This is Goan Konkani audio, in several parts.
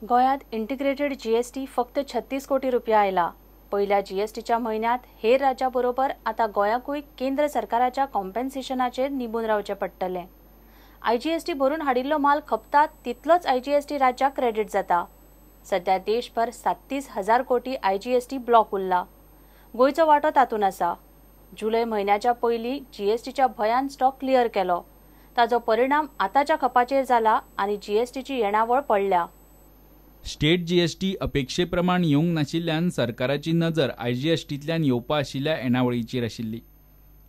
गोंयांत इंटिग्रेटेड जीएसटी फक्त 36 कोटी रुपया आयला. पयल्या जीएसटीच्या म्हयन्यांत हेर राज्यां बरोबर आतां गोंयाकूय केंद्र सरकाराच्या कॉम्पेन्सेशनाचेर निंबून रावचें पडटलें. आयजीएसटी भरून हाडिल्लो माल खपता तितलोच आयजीएसटी राज्याक क्रेडीट जाता. सध्या देशभर 37,000 कोटी आयजीएसटी ब्लॉक उरला. गोंयचो वांटो तातूंत आसा. जुलय म्हयन्याच्या पयलीं जीएसटीच्या भंयान स्टॉक क्लियर केलो. ताजो परिणाम आतांच्या खपाचेर जाला आनी जीएसटीची येणावळ पडल्या. स्टेट जीएसटी अपेक्षे प्रमाण येवंक नाशिल्ल्यान सरकाराची नजर आयजीएसटींतल्यान येवपा आशिल्ल्या येणावळीचेर आशिल्ली.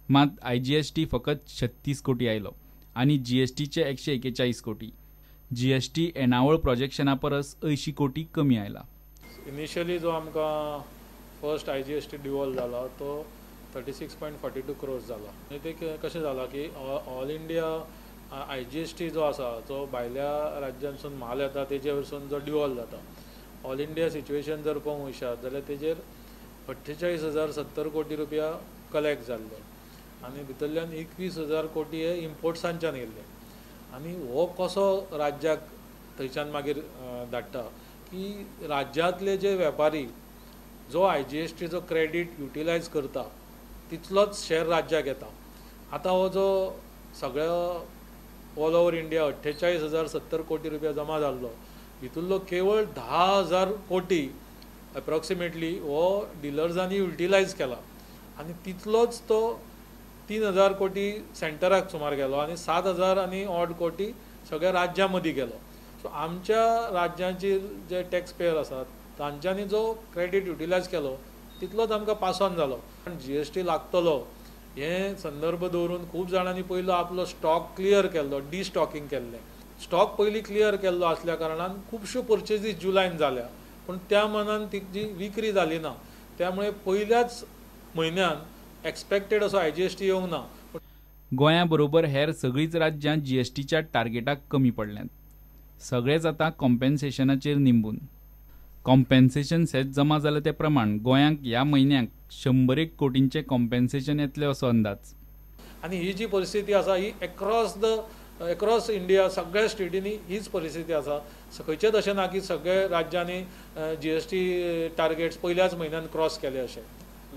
मात आयजीएसटी फकत 36 कोटी आयलो आनी जीएसटीचे 141 कोटी. जीएसटी येणावळ प्रोजेक्शना परस 80 कोटी कमी आयला. इनिशियली जो आमकां फर्स्ट आयजीएसटी डिवॉल्व जाला तो 36.42 क्रोर्स जाला. आनी ते कशें जाला की ऑल इंडिया आयजीएसटी जो आसा जो भायल्या राज्यांसून म्हाल येता तेजे वरसून जो डिवॉल्व जाता. ऑल इंडिया सिच्युएशन जर पळोवंक वयशात जाल्यार तेजेर 48,070 कोटी रुपया कलेक्ट जाल्ले आनी भितरल्यान 21,000 कोटी हे इम्पोर्ट्सांच्यान येयल्ले. आनी हो कसो राज्याक थंयच्यान मागीर धाडटा की राज्यांतले जे वेपारी जो आयजीएसटीचो क्रेडीट युटिलायज करता तितलोच शेअर राज्याक येता. आतां हो जो सगळ्या ऑल ओवर इंडिया 48,070 कोटी रुपया जमा जाल्लो भितुल्लो केवळ 10,000 कोटी एप्रॉक्सिमेटली हो डिलर्सांनी युटिलायज केला आनी तितलोच तो 3,000 कोटी सेंटराक सुमार गेलो आनी 7,000 आनी ऑड कोटी सगळ्या राज्यां मदीं गेलो. सो आमच्या राज्यांचे जे टॅक्स पेयर आसात तांच्यांनी जो क्रेडीट युटिलायज केलो तितलोच आमकां पास ऑन जालो. जीएसटी लागतलो हे संदर्भ दवरून खूब जाणांनी पयलो आपलो स्टॉक क्लियर केल्लो, डिस्टॉकिंग केल्लें. स्टॉक पयलीं क्लियर केल्लो आसल्या कारणान खुबश्यो पर्चेजीस जुलायन जाल्या, पूण त्या मनान ती विक्री जाली ना. त्यामुळे पयल्याच म्हयन्यान एक्सपेक्टेड असो आयजीएसटी येवंक ना. गोंया बरोबर हेर सगळींच राज्यां जीएसटीच्या टार्गेटाक कमी पडल्यांत. सगळेच आतां कॉम्पेन्सेशनाचेर निंबून. कॉम्पेन्सेशन सेस जमा जालें ते प्रमाण गोंयांक ह्या म्हयन्याक 101 कोटींचें कॉम्पेन्सेशन येतलें असो अंदाज. आनी ही जी परिस्थिती आसा ही एक्रॉस इंडिया सगळ्या स्टेटींनी हीच परिस्थिती आसा. खंयचेच अशें ना की सगळे राज्यांनी जीएसटी टार्गेट्स पयल्याच म्हयन्यान क्रॉस केले अशें.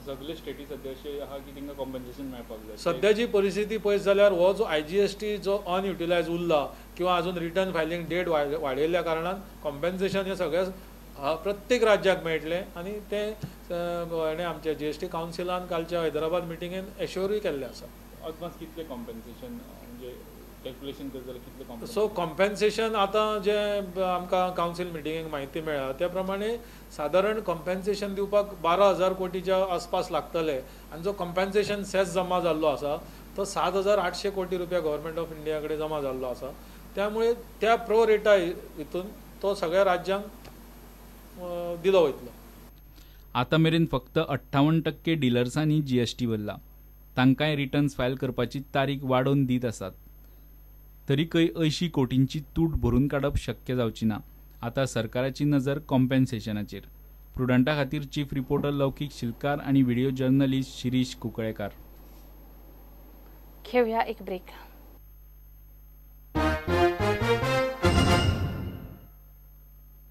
सगळे स्टेटी सध्या अशें आहा की तांकां कॉम्पेन्सेशन मेळपाक जाय. सद्या जी परिस्थिती पळयत जाल्यार हो जो आयजीएसटी जो अनयुटिलायज उरला किंवा अजून रिटर्न फायलिंग डेट वाडयल्ल्या कारणान कॉम्पेन्सेशन हें सगळें प्रत्येक राज्याक मेळटलें. आनी तें आमच्या जीएसटी कावन्सिलान कालच्या हैदराबाद मिटिंगेन एश्योरूय केल्लें आसा. अदमास कितलें कॉम्पेन्सेशन म्हणजे कॅल्क्युलेशन करत जाल्यार कितलें कॉम्पेन्सेशन? सो कॉम्पेन्सेशन आतां जें आमकां कावन्सील मिटिंगेक म्हायती मेळ्ळा त्या प्रमाणे सादारण कॉम्पेन्सेशन दिवपाक 12,000 कोटीच्या आसपास लागतले आनी जो कॉम्पेन्सेशन सेस जमा जाल्लो आसा तो 7,800 कोटी रुपया गव्हर्मेंट ऑफ इंडिया कडेन जमा जाल्लो आसा. त्यामुळे त्या प्रो रेटा हितून तो सगळ्या राज्यांक दिलो वयतलो. आतां मेरेन फक्त 58% डिलर्सांनी जीएसटी भरला. तांकांय रिटर्न्स फायल करपाची तारीख वाडोवन दीत आसात. तरीकय 80 कोटींची तूट भरून काडप शक्य जावची ना. आतां सरकाराची नजर कॉम्पेन्सेशनाचेर. प्रुडंटा खातीर चीफ रिपोर्टर लौकीक शिलकार आनी व्हिडिओ जर्नलिस्ट शिरीष कुंकळेकार. घेऊया एक ब्रेक.